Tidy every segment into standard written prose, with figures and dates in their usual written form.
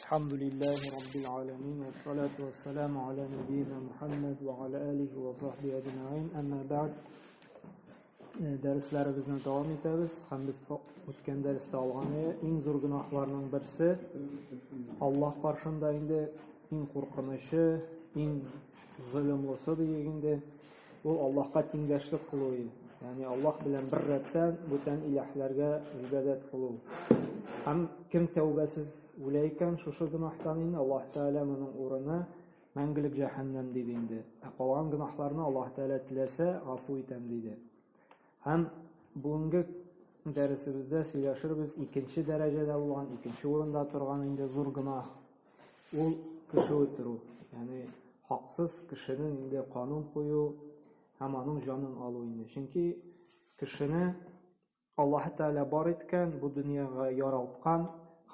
الحمد لله رب العالمين والصلاة والسلام على نبينا محمد وعلى آله وصحبه أجمعين أما بعد. Derslerimizni davom etamiz. Ham biz o'tgan darsda olgan eng zo'r gunohlarning birisi Alloh qarshida endi eng qo'rqinishi, eng zulmlisi deganda u Allohga tengdoshlik qiluv. Ya'ni Alloh bilan bir ratdan butun ilahlarga ibodat qiluv. Ham kim tavbasiz o'la ekan shu gunohdan endi Alloh taolo buning o'rnini mangulik jahannam deydi endi. Qolgan gunohlarni Alloh taolo tilasa afu etam deydi. Ham bugungi darsimizda сөйләшербез икенче дәрәҗәдә булган, икенче урында торган инде зур гөнаһ. Ул кеше үтерү. Ягъни хаксыз кешенең инде канун кую һәм аның җанын алу инде. Чөнки кешене Аллаһ Тәгалә бар иткән, бу дөньяга яралткан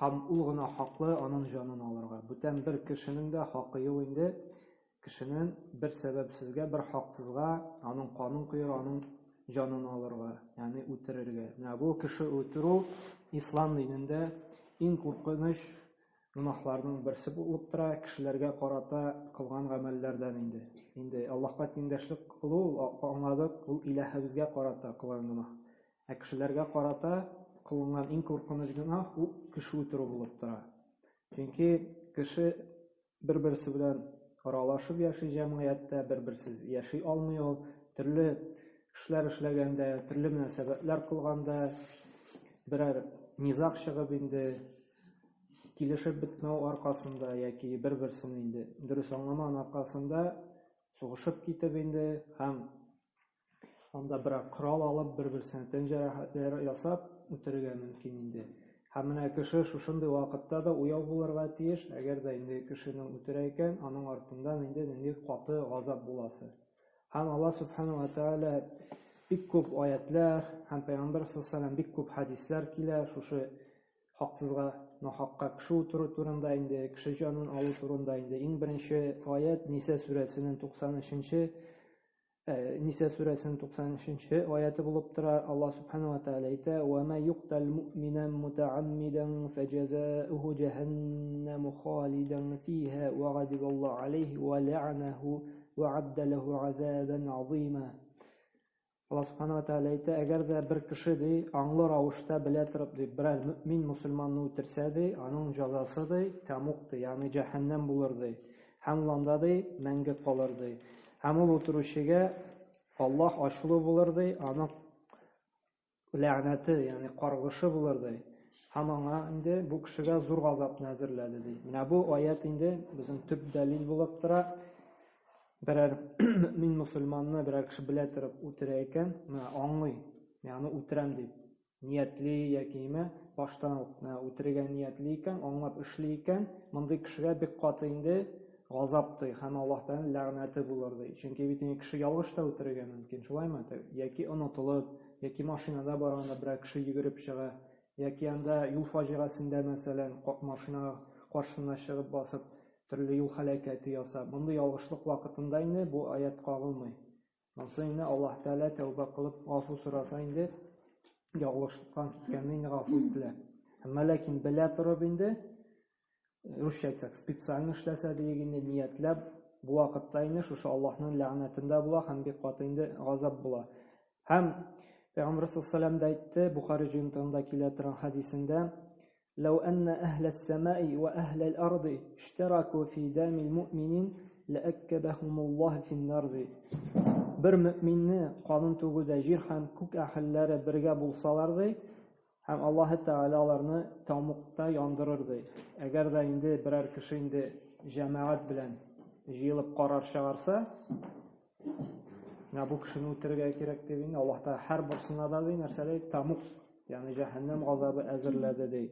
һәм ул гына хаклы аның җанын алырга. Бүтән бер кешенең дә хакы юк инде. Кешенең бер сәбәпсезгә, бер хаксызга аның канун куер, аның җанын алырга, ягъни үтерергә. Менә бу кеше үтерү ислам динендә иң куркыныч гөнаһларның берсе булып тора, кешеләргә карата кылган гамәлләрдән инде. Инде Аллаһка тиңдәшлек кылу, аңладык, ул илаһыбызга карата кылган гөнаһ. Ә кешеләргә карата кылынган иң куркыныч гөнаһ ул кеше үтерү булып тора. Чөнки кеше бер-берсе белән аралашып яши җәмгыятьтә, бер-берсез яши алмый ул, төрле эшләр эшләгәндә, төрле мөнәсәбәтләр кылганда, берәр низаг чыгып инде килешеп бетмәү аркасында яки бер-берсен инде дөрес аңламау аркасында сугышып китеп инде һәм анда берәр корал алып бер-берсенә тән җәрәхәтләре ясап үтерергә мөмкин инде. Һәм менә кеше шушындый вакытта да уяу булырга тиеш, әгәр дә инде кешене үтерә икән, аның артыннан инде нинди каты газап буласы. Һәм Аллаһ субхану ва тааля бик күп аятлар һәм Пәйгамбәр саллаллаһу алейһи ва саллям бик күп хадислар килә шушы хаксызга, нахакка кеше үтерү турында инде, кеше җанын алу турында инде. Иң беренче аят Ниса сүрәсенең 93-нче Ниса сүрәсенең 93-нче аяты булып тора. Аллаһ субхану ва тааля әйтә: "Ва ма юктал муъминан мутааммидан фаҗазауху җаһаннаму халидан фиха ва гадибаллаһу алейхи ва ла'анаху ва адда лаху азабан азима." Аллаһ субхану ва тааля әйтә: әгәр дә бер кеше ди, аңлы рәвештә белә торып ди, берәр мөмин мусульманны үтерсә ди, аның җәзасы ди, тәмуг ди, ягъни җәһәннәм булыр ди. Һәм ул анда ди, мәңге калыр ди. Һәм ул үтерүчегә Аллаһ ачулы булыр ди, аның ләгънәте, ягъни каргышы булыр ди. Һәм аңа инде бу кешегә зур газапны әзерләде ди. Менә бу аят инде безнең төп дәлил булып тора. Берәр мөмин мусульманны берәр кеше белә торып үтерә икән, менә аңлый, ягъни үтерәм дип ниятли яки ниме, баштан ук менә үтерергә ниятли икән, аңлап эшли икән, мондый кешегә бик каты инде газап ди һәм Аллаһ Тәгаләнең ләгънәте булыр ди. Чөнки бит инде кеше ялгыш та үтерергә мөмкин, шулаймы? Яки онытылып, яки машинада барганда берәр кеше йөгереп чыга, яки анда юл фаҗигасендә, мәсәлән, машинага каршысына чыгып басып, төрле юл һәлакәте ясап, мондый ялгышлык вакытында инде бу аят кагылмый. Монысы инде Аллаһ Тәгалә тәүбә кылып гафу сораса инде ялгышлыктан киткәнне инде гафу ителә. Әмма ләкин белә торып инде, русча әйтсәк, специально эшләсә диек инде, ниятләп, бу вакытта инде шушы Аллаһның ләгънәтендә була һәм бик каты инде газап була. Һәм Пәйгамбәр саллаллаһу алейһи ва саллям да әйтте, Бухари җыентыгында килә торган хәдисендә: "Лау анна әһлә ас-самаи ва әһлә ал-арди иштараку фи дамил муъминин лааккабахумуллаһу фин-нар" ди. Бер мөминне канын түгүдә җир һәм күк әһелләре бергә булсалар ди, һәм Аллаһ Тәгалә аларны тәмугта яндырыр ди. Әгәр дә инде берәр кеше инде җәмәгать белән җыелып карар чыгарса, менә бу кешене үтерергә кирәк дип инде Аллаһ Тәгалә һәр берсенә дә ди нәрсә ди? Тәмуг, ягъни җәһәннәм газабы әзерләде ди.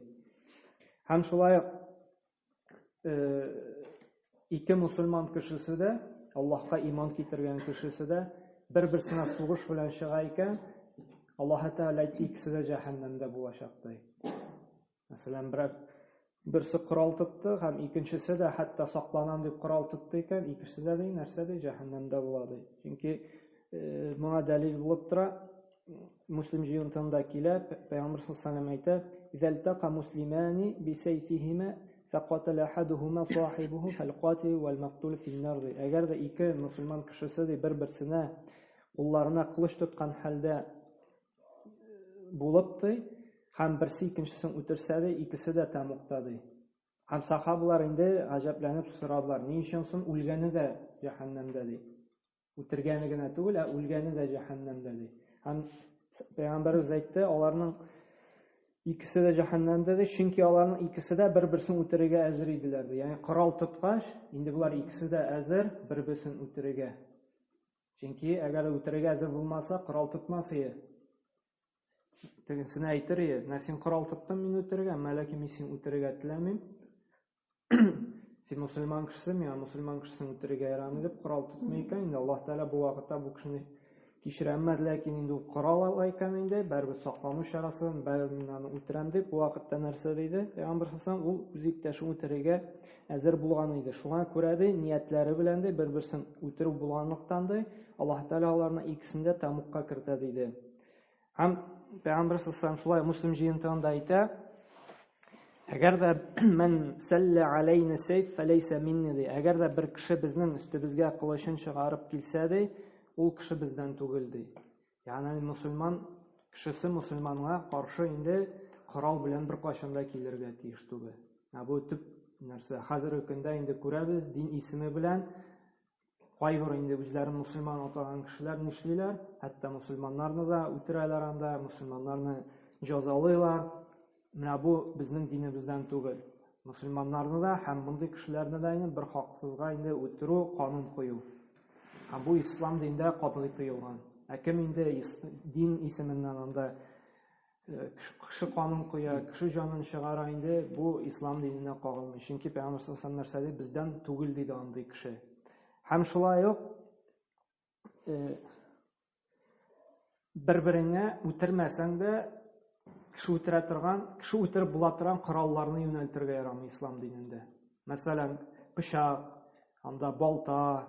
Һәм шулай ук ике мусульман кешесе дә, Аллаһка иман китергән кешесе дә бер-берсенә сугыш белән чыга икән, Аллаһ Тәгалә әйтте, икесе дә җәһәннәмдә булачак ди. Мәсәлән, берсе корал тотты һәм икенчесе дә хәтта сакланам дип корал тотты икән, икесе дә ди, нәрсә ди, җәһәннәмдә була ди. Чөнки моңа дәлил булып тора, Муслим җыентыгында килә, Пәйгамбәр саллаллаһу алейһи ва саллям әйтә: "Изәлтака муслимани бисәйфиһима فقتل أحدهما صاحبه فالقاتل والمقتول في النار ди. Әгәр дә ике мөселман кешесе ди бер-берсенә кулларына кылыч тоткан хәлдә булып ди, һәм берсе икенчесен үтерсә ди, икесе дә тәмугта ди. Һәм сахабалар инде гаҗәпләнеп сорадылар, ни өчен соң үлгәне дә җәһәннәмдә ди. Үтергәне генә түгел, ә үлгәне дә җәһәннәмдә ди. Һәм Пәйгамбәребез әйтте, аларның икесе дә җәһәннәмдә ди, чөнки аларның икесе дә бер-берсен үтерергә әзер иделәр ди. Ягъни корал тоткач, инде болар икесе дә әзер бер-берсен үтерергә. Чөнки әгәр үтерергә әзер булмаса, корал тотмас иде. Тегесенә әйтер иде, менә син корал тоттың мине үтерергә, әмма ләкин мин сине үтерергә теләмим. Син мусульман кешесе, миңа мусульман кешесен үтерергә ярамый дип корал тотмый икән, инде Аллаһ Тәгалә бу вакытта бу кешене кичерә. Әмма ләкин инде ул корал ала икән инде, барыбер саклану чарасын, барыбер мин аны үтерәм дип, бу вакытта нәрсә диде? Пәйгамбәр саллаллаһу ул үз иптәшен үтерергә әзер булган иде. Шуңа күрә дә ниятләре белән дә бер-берсен үтерү булганлыктан да Аллаһ Тәгалә аларны икесен дә тәмугка кертә диде. Һәм Пәйгамбәр саллаллаһу шулай Муслим җыентыгында әйтә, әгәр дә мән сәллә алейна сейф фәләйсә минни ди. Әгәр дә бер кеше безнең өстебезгә кылычын чыгарып килсә ди, ул кеше бездән түгел ди. Ягъни мусульман кешесе мусульманга каршы инде корал белән беркайчан да килергә тиеш түгел. Ә бу төп нәрсә. Хәзерге көндә инде күрәбез, дин исеме белән кайбер инде үзләрен мусульман атаган кешеләр нишлиләр? Хәтта мусульманнарны да үтерәләр анда, мусульманнарны җазалыйлар. Менә бу безнең динебездән түгел. Мусульманнарны да һәм мондый кешеләрне дә инде бер хаксызга инде үтерү канун кую. Һәм бу ислам динендә катгый тыелган. Ә кем инде дин исеменнән анда кеше канын коя, кеше җанын чыгара инде, бу ислам диненә кагылмый. Чөнки Пәйгамбәр саллаллаһу алейһи нәрсә ди? Бездән түгел диде андый кеше. Һәм шулай ук бер-береңә үтермәсәң дә кеше үтерә торган, кеше үтереп була торган коралларны юнәлтергә ярамый ислам динендә. Мәсәлән, пычак, анда балта,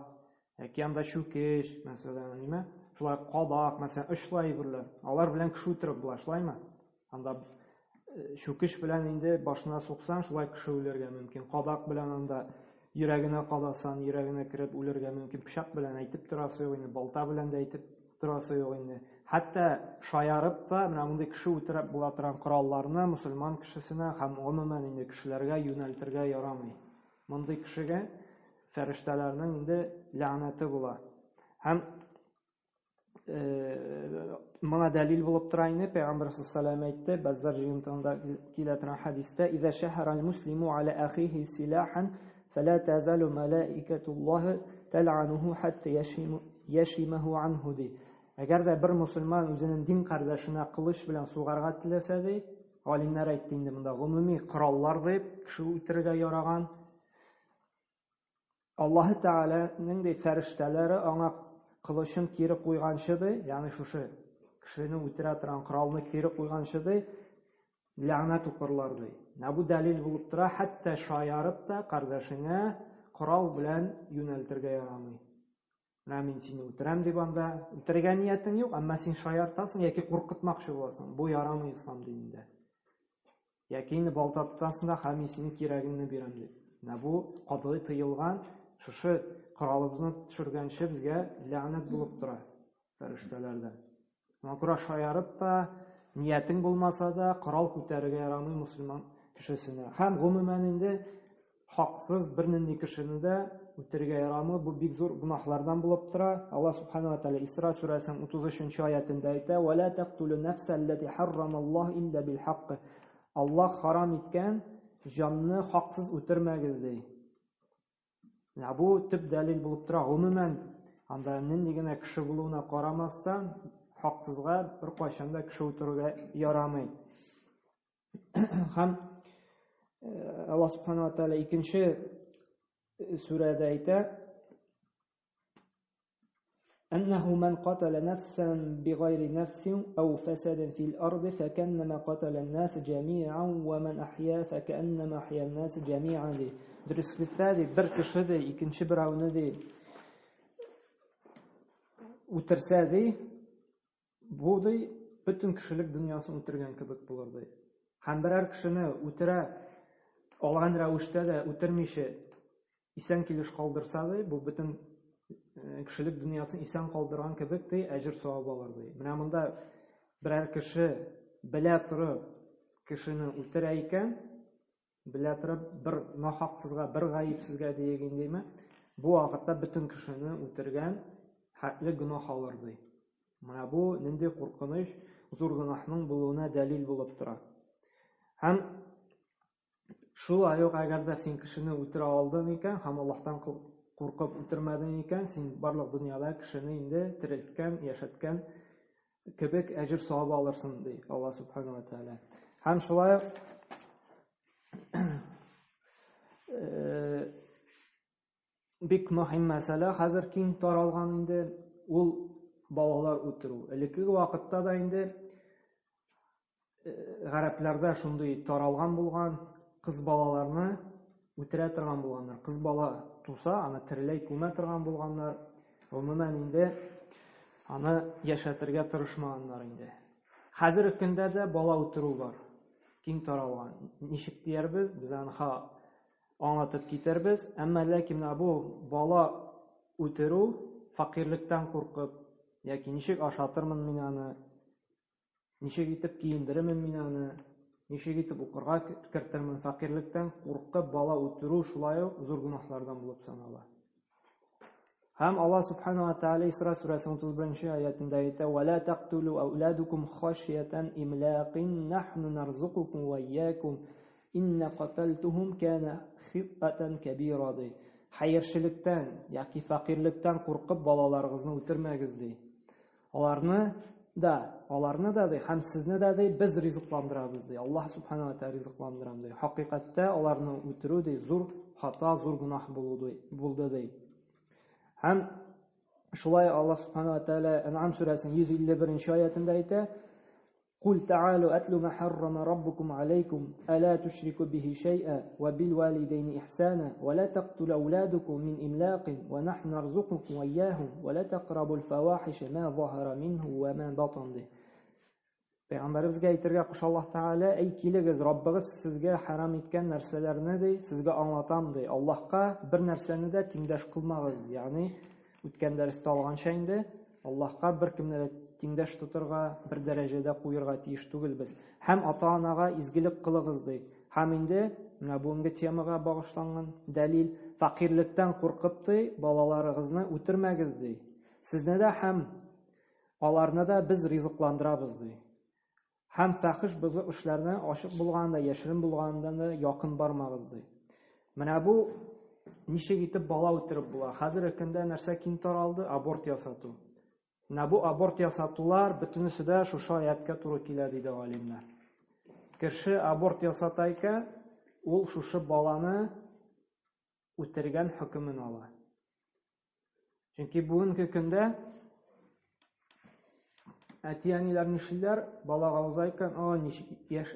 яки анда чүкеч, мәсәлән, ниме? Шулай кадак, мәсәлән, очлы әйберләр. Алар белән кеше үтереп була, шулаймы? Анда чүкеч белән инде башына суксаң, шулай кеше үлергә мөмкин. Кадак белән анда йөрәгенә кадасан, йөрәгенә кереп үлергә мөмкин. Пычак белән әйтеп торасы юк инде, балта белән дә әйтеп торасы юк инде. Хәтта шаярып та менә мондый кеше үтереп була торган коралларны мусульман кешесенә һәм гомумән инде кешеләргә юнәлтергә ярамый. Мондый кешегә фәрештәләрнең инде ләгънәте була. Һәм моңа дәлил булып тора инде Пәйгамбәр саллаллаһу әйтте, Баззар җыентыгында килә торган хәдистә, "Иза шәһәрәл муслиму аля ахихи силахан, фала тазалу малаикатуллаһи тал'ануху хатта яшимаху анху" ди. Әгәр дә бер мусульман үзенең дин кардәшенә кылыч белән сугарга теләсә ди, галимнәр әйтте инде монда гомуми кораллар дип кеше үтерергә яраган. Аллаһы Тәгаләнең ди фәрештәләре аңа кылычын кире куйганчы ди, ягъни шушы кешене үтерә торган коралны кире куйганчы ди, ләгънәт укырлар ди. Менә бу дәлил булып тора, хәтта шаярып та кардәшеңә корал белән юнәлтергә ярамый. Менә мин сине үтерәм дип анда үтерергә ниятең юк, әмма син шаяртасың яки куркытмакчы буласың. Бу ярамый ислам динендә. Яки инде балта тотасың да, һәм мин синең кирәгеңне бирәм дип. Менә бу катгый тыелган, шушы коралыбызны төшергәнче безгә ләгънәт булып тора фәрештәләрдән. Шуңа күрә шаярып та, ниятең булмаса да, корал күтәрергә ярамый мусульман кешесенә. Һәм гомумән инде хаксыз бернинди кешене дә үтерергә ярамый. Бу бик зур гөнаһлардан булып тора. Аллаһ субхана ва тааля Исра сүрәсенең 33 аятында әйтә: "Ва ла тактулу нафса аллати харрамаллаһу илля бил хакк". Аллаһ харам иткән җанны хаксыз үтермәгез ди. Менә бу төп дәлил булып тора. Гомумән, анда нинди генә кеше булуына карамастан, хаксызга беркайчан да кеше үтерергә ярамый. Һәм Аллаһ субхана ва тааля икенче сүрәдә әйтә: أنه من قتل نفسا بغير نفس أو فساد في الأرض فكأنما قتل الناس جميعا ومن أحيا فكأنما أحيا الناس جميعا ди. Дөреслектә ди, бер кеше ди, икенче берәүне ди үтерсә ди, бу ди бөтен кешелек дөньясын үтергән кебек булыр ди. Һәм берәр кешене үтерә алган рәвештә дә үтермичә исән килеш калдырса ди, бу бөтен кешелек дөньясын исән калдырган кебек ди, әҗер савап алыр ди. Менә монда берәр кеше белә торып кешене үтерә икән, белә торып бер нахаксызга, бер гаепсезгә диек индеме, бу вакытта бөтен кешене үтергән хәтле гөнаһ алыр ди. Менә бу нинди куркыныч, зур гөнаһның булуына дәлил булып тора. Һәм шулай ук, әгәр дә син кешене үтерә алдың икән һәм Аллаһтан куркып үтермәдең икән, син барлык дөньяда кешене инде терелткән, яшәткән кебек әҗер савап алырсың, ди Аллаһ субхану ва тааля. Һәм шулай ук бик мөһим мәсьәлә хәзер киң таралган инде, ул балалар үтерү. Элеккеге вакытта да инде гарәпләрдә шундый таралган булган, кыз балаларны үтерә торган булганнар. Кыз бала туса, аны тереләй күмә торган булганнар. Гомумән инде аны яшәтергә тырышмаганнар инде. Хәзерге көндә дә бала үтерү бар. Киң таралган. Ничек диярбез? Без аны аңлатып китербез. Әмма ләкин менә бу бала үтерү фәкыйрьлектән куркып, яки ничек ашатырмын мин аны, ничек итеп киендерермен мин аны, ничек итеп укырга кертермен, фәкыйрьлектән куркып бала үтерү шулай ук зур гөнаһлардан булып санала. Һәм Аллаһ субхана ва тааля Исра сүрәсенең 31 аятында әйтә: "Ва ла тақтулу ауладукум хашиятан имлақин нахну нарзукукум ва ияякум инна каталтухум кана хиттатан кабира" ди. Хәерчелектән яки фәкыйрьлектән куркып балаларыгызны үтермәгез ди. Аларны да, аларны да ди, һәм сезне дә ди, без ризыкландырабыз ди. Аллаһ субхана ва тааля ризыкландыра ди. Хакыйкатьтә аларны үтерү ди зур хата, зур гөнаһ булды ди. Һәм шулай Аллаһ субхана ва тааля Ән'ам сүрәсенең 151 аятында әйтә: Кул таалу атлу ма харрама раббукум алейкум ала тушрику бихи шай'a ва бил валидейни ихсана ва ла тақтулу ауладукум мин имлақин ва нахну нарзукукум ва ияхум ва ла тақрабул фавахиша ма захара минху ва ма батан ди. Пәйгамбәребезгә әйтергә куша Аллаһ Тәгалә: "Әй килегез, Раббыгыз сезгә харам иткән нәрсәләрне ди, сезгә аңлатам ди. Аллаһка бер нәрсәне дә тиңдәш кылмагыз." Ягъни үткән дәрестә алганча инде Аллаһка бер кемне дә тиңдәш тотырга, бер дәрәҗәдә куерга тиеш түгелбез. Һәм ата-анага изгелек кылыгыз ди. Һәм инде менә бүгенге темага багышланган дәлил: фәкыйрьлектән куркып ди, балаларыгызны үтермәгез ди. Сезне дә һәм аларны да без ризыкландырабыз ди. Һәм фәхиш бозык эшләрне ачык булганда, яшерен булганда да якын бармагыз ди. Менә бу ничек итеп бала үтереп була? Хәзерге көндә нәрсә киң таралды? Аборт ясату. Менә бу аборт ясатулар бөтенесе дә шушы аятка туры килә диде галимнәр. Кеше аборт ясата икән, ул шушы баланы үтергән хөкемен ала. Чөнки бүгенге көндә әти-әниләр нишлиләр? Балага уза икән, о, ничек,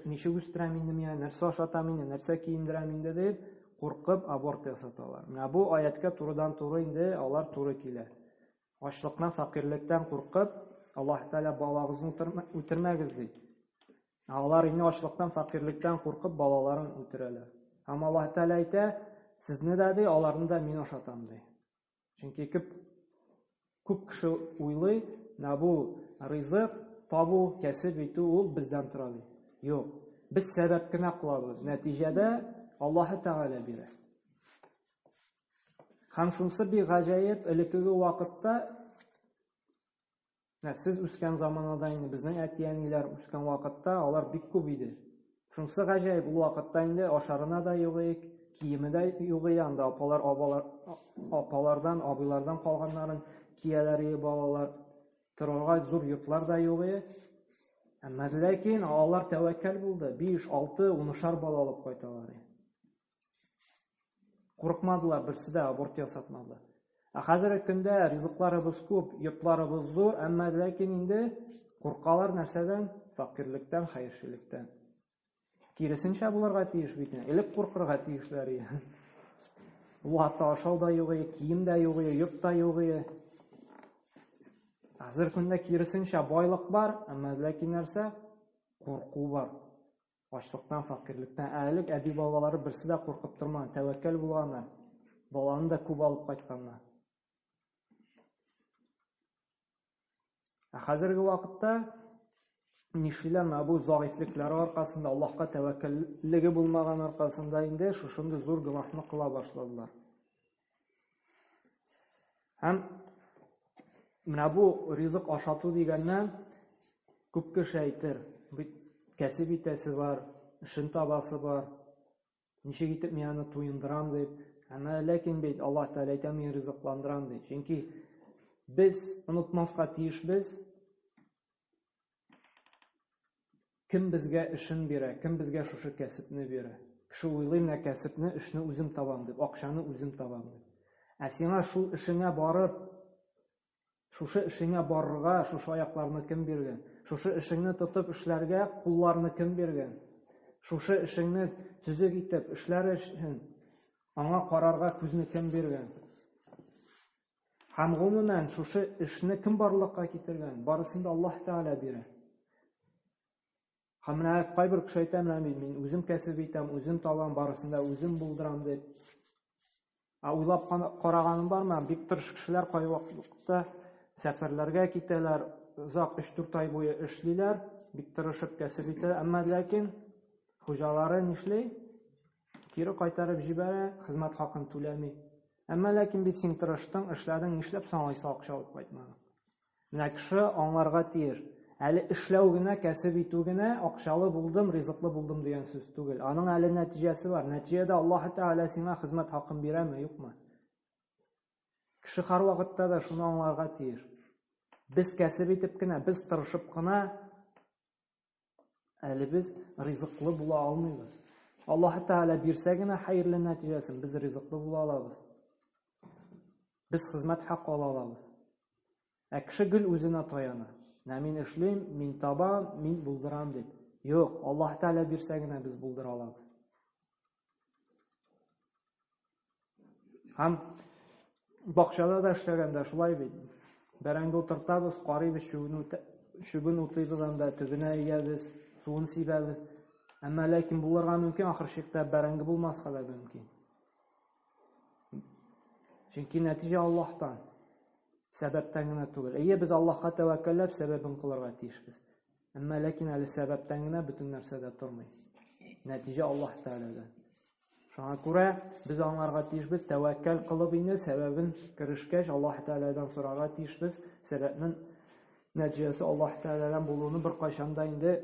ничек үстерәм инде мин, нәрсә ашатам инде, нәрсә киендерәм инде дип, куркып аборт ясаталар. Менә бу аятка турыдан-туры инде алар туры килә. Ачлыктан, фәкыйрьлектән куркып, Аллаһ Тәгалә балагызны үтермәгез ди. Ә алар инде ачлыктан, фәкыйрьлектән куркып балаларын үтерәләр. Һәм Аллаһ Тәгалә әйтә, сезне дә ди, аларны да мин ашатам ди. Чөнки күп күп кеше уйлый, менә бу ризык табу, кәсеп итү ул бездән тора ди. Юк, без сәбәп кенә кылабыз. Нәтиҗәдә Аллаһ Тәгалә бирә. Һәм шунысы бик гаҗәеп, элеккеге вакытта Менә сез үскән заманада инде безнең әти-әниләр үскән вакытта алар бик күп иде. Шунысы гаҗәеп, ул вакытта инде ашарына да юк иде, киеме дә юк иде, анда апалар, абалар, апалардан, абыйлардан калганнарын кияләр иде балалар. Торырга зур йортлар да юк иде. Әмма ләкин алар тәвәккәл булды. 5, 6, 10-шар бала алып кайталар. Курыкмадылар, берсе дә аборт ясатмады. Ә хәзерге көндә ризыкларыбыз күп, йортларыбыз зур, әмма ләкин инде куркалар нәрсәдән? Фәкыйрьлектән, хәерчелектән. Киресенчә булырга тиеш бит. Элек куркырга тиешләр иде. Ул вакытта ашау да юк иде, кием дә юк иде, йорт та юк иде. Хәзер көндә киресенчә байлык бар, әмма ләкин нәрсә? Курку бар. Ачлыктан, фәкыйрьлектән. Ә элек әби-бабалары берсе дә куркып тормаган, тәвәккәл булганнар. Баланы да күп алып кайтканнар. Ә хәзерге вакытта нишлиләр менә бу зәгыйфьлекләре аркасында, Аллаһка тәвәккәллеге булмаган аркасында инде шушындый зур гөнаһны кыла башладылар. Һәм менә бу ризык ашату дигәннән күп кеше әйтер, бит кәсеп итәсе бар, эшен табасы бар, ничек итеп мин аны туендырам дип. Әмма ләкин бит Аллаһ Тәгалә әйтә, мин ризыкландырам ди. Чөнки без онытмаска тиешбез, кем безгә эшен бирә, кем безгә шушы кәсепне бирә. Кеше уйлый, менә кәсепне, эшне үзем табам дип, акчаны үзем табам дип. Ә сиңа шул эшеңә барып, шушы эшеңә барырга, шушы аякларны кем биргән? Шушы эшеңне тотып эшләргә кулларны кем биргән? Шушы эшеңне төзек итеп эшләр өчен аңа карарга күзне кем биргән? Һәм гомумән шушы эшне кем барлыкка китергән? Барысын да Аллаһ Тәгалә бирә. Һәм менә кайбер кеше әйтә, менә мин, мин үзем кәсеп итәм, үзем табам, барысын да үзем булдырам дип. Ә уйлап караганым бармы? Бик тырыш кешеләр кайвакытта сәфәрләргә китәләр, озак 3-4 ай буе эшлиләр, бик тырышып кәсеп итә, әмма ләкин хуҗалары нишли? Кире кайтарып җибәрә, хезмәт хакын түләми. Әмма ләкин бит син тырыштың, эшләдең, нишләп соң алайса акча алып кайтмадың? Менә кеше аңларга тиеш. Әле эшләү генә, кәсеп итү генә акчалы булдым, ризыклы булдым дигән сүз түгел. Аның әле нәтиҗәсе бар. Нәтиҗәдә Аллаһ Тәгалә сиңа хезмәт хакын бирәме, юкмы? Кеше һәрвакытта да шуны аңларга тиеш. Без кәсеп итеп кенә, без тырышып кына Әле без ризыклы була алмыйбыз. Аллаһ Тәгалә бирсә генә хәерле нәтиҗәсен без ризыклы була алабыз. Без хезмәт хакы ала алабыз. Ә кеше гел үзенә таяна. Менә мин эшлим, мин табам, мин булдырам дип. Юк, Аллаһ Тәгалә бирсә генә без булдыра алабыз. Һәм бакчада да эшләгәндә шулай бит. Бәрәңге утыртабыз, карыйбыз, чүбен, чүбен утыйбыз анда, төбенә иябез, суын сибәбез. Әмма ләкин булырга мөмкин, ахыр чиктә бәрәңге булмаска да мөмкин. Чөнки нәтиҗә Аллаһтан. Сәбәптән генә түгел. Әйе, без Аллаһка тәвәккәлләп сәбәбен кылырга тиешбез. Әмма ләкин әле сәбәптән генә бөтен нәрсә дә тормый. Нәтиҗә Аллаһ Тәгаләдән. Шуңа күрә без аңларга тиешбез, тәвәккәл кылып инде сәбәбен керешкәч, Аллаһ Тәгаләдән сорарга тиешбез. Сәбәпнең нәтиҗәсе Аллаһ Тәгаләдән булуны беркайчан да инде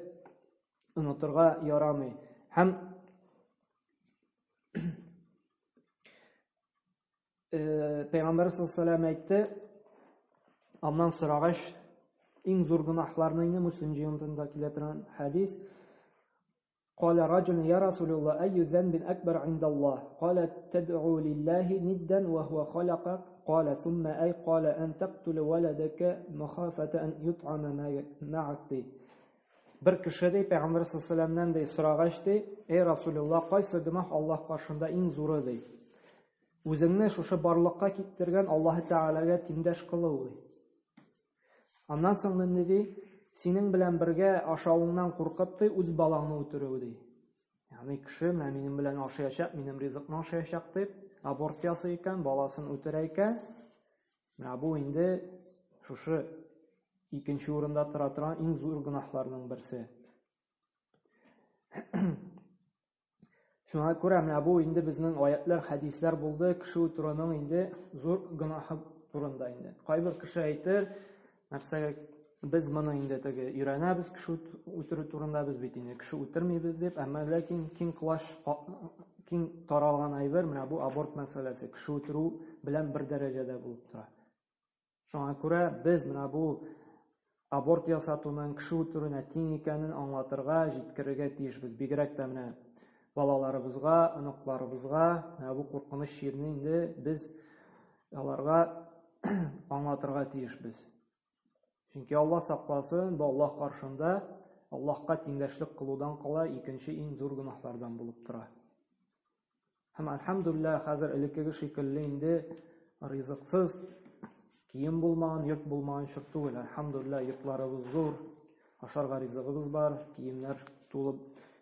онытырга ярамый. Һәм Пәйгамбәр саллаллаху әйтте, аннан сорагач, иң зур гөнаһларны инде Муслим җыентында килә торган хәдис, قال رجل يا رسول الله أي ذنب أكبر عند الله قال تدعو لله ندا وهو خلقك قال ثم أي قال أن تقتل ولدك مخافة أن يطعم معك Бер кеше ди, Пәйгамбәр саллаллаху ди, сорагач ди, "Эй Расулуллаһ, кайсы гөнаһ Аллаһ каршында иң зуры?" ди. Үзеңне шушы барлыкка китергән Аллаһ Тәгаләгә тиңдәш кылу ди. Аннан соң нинди ди? Синең белән бергә ашавыңнан куркып ди, үз балаңны үтерү ди. Ягъни кеше менә минем белән ашаячак, минем ризыкны ашаячак дип, аборт ясый икән, баласын үтерә икән, менә бу инде шушы икенче урында тора торган иң зур гөнаһларның берсе. Шуңа күрә менә бу инде безнең аятлар, хәдисләр булды, кеше үтерүнең инде зур гөнаһы турында инде. Кайбер кеше әйтер, нәрсәгә без моны инде теге өйрәнәбез кеше үтерү турында, без бит инде кеше үтермибез дип, әмма ләкин киң колач киң таралган әйбер менә бу аборт мәсьәләсе, кеше үтерү белән бер дәрәҗәдә булып тора. Шуңа күрә без менә бу аборт ясатуның кеше үтерүенә тиң икәнен аңлатырга, җиткерергә тиешбез. Бигрәк тә менә балаларыбызга, оныкларыбызга менә бу куркыныч чирне инде без аларга аңлатырга тиешбез. Чөнки Алла сакласын, бу Аллаһ каршында Аллаһка тиңдәшлек кылудан кала икенче иң зур гөнаһлардан булып тора. Һәм әлхәмдүлилләһ, хәзер элеккеге шикелле инде ризыксыз, кием булмаган, йорт булмаган чор түгел. Әлхәмдүлилләһ, йортларыбыз зур, ашарга ризыгыбыз бар, киемнәр тулып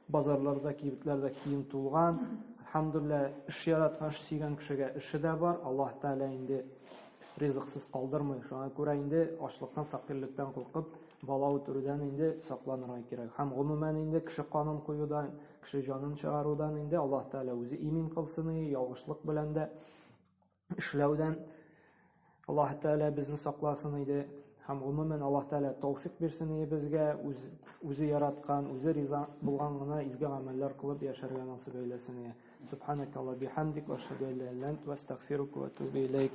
Базарларда, кибетләрдә кием тулган. Әлхәмдүлилләһ, эш яраткан, эш сөйгән кешегә эше дә бар. Аллаһ Тәгалә инде ризыксыз калдырмый. Шуңа күрә инде ачлыктан, фәкыйрьлектән куркып, бала үтерүдән инде сакланырга кирәк. Һәм гомумән инде кеше канын коюдан, кеше җанын чыгарудан инде Аллаһ Тәгалә үзе имин кылсын, ялгышлык белән дә эшләүдән Аллаһ Тәгалә безне сакласын иде. Һәм гомумән Аллаһ Тәгалә тәүфик бирсен иде безгә, үз, үзе яраткан, үзе риза булган гына изге гамәлләр кылып яшәргә насыйп әйләсен иде. Субханакалла бихамдик ва ашһаду ан ла иляха илля анта ва астагфирука ва атубу илейк.